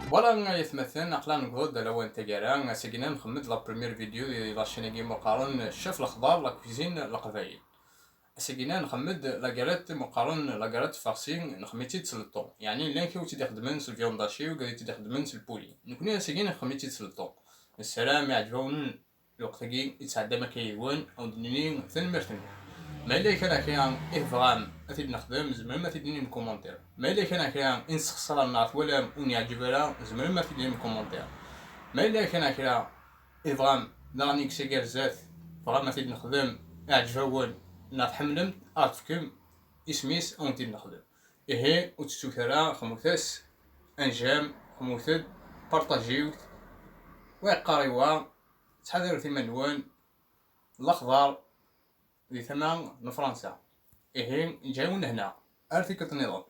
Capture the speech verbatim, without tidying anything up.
Voilà, ay atmaten, aql-aɣ newweḍ-d ɣer lawan n taggara. Ass-agi nxeddem-d la première vidéo di la chaîne-agi meqqaren Chef Lexḍer, la cuisine n Leqbayel. Ass-agi nxeddem-d la galette meqqaren la galette farcie, nxeddem-itt-id s le thon. Yeɛni llan kra ur tt-id-ixeddmen s le viande hachée, u kra ur tt-id-ixeddmen s le poulet. Nekkni ass-agi nxeddem-itt-id s le thon. Nessaram iɛǧeb-awen lweqt-agi i tesɛeddam akka yid-wen, ad wen-d-nini tanemmirt-nwen. Ma yella kan kra i tebɣam ad t-id-nexdem, tzemrem ad t-id-tinim deg commentaire. Ma yella kan kra i nessexṣer neɣ twalam ur wen-yeɛǧib ara, tzemrem ad t-id-tinim deg commentaire. Ma yella kan kra i tebɣam daɣen i yeksa gar zdat, tebɣam ad t-id-nexdem, iɛǧeb-awen neɣ tḥemmlem, ad aɣ-d-tefkem isem-is, ad wen-t-id-nexdem. Ihi, ur tettut ara, xemmet-as un j'aime, xemmet-d, partagiwt, wa yeqqar i wa, ttḥadaret iman-nwen, Lexḍer di tama n Fransa. Ihi, ǧǧiɣ-wen hna, ar tikkelt nniḍen.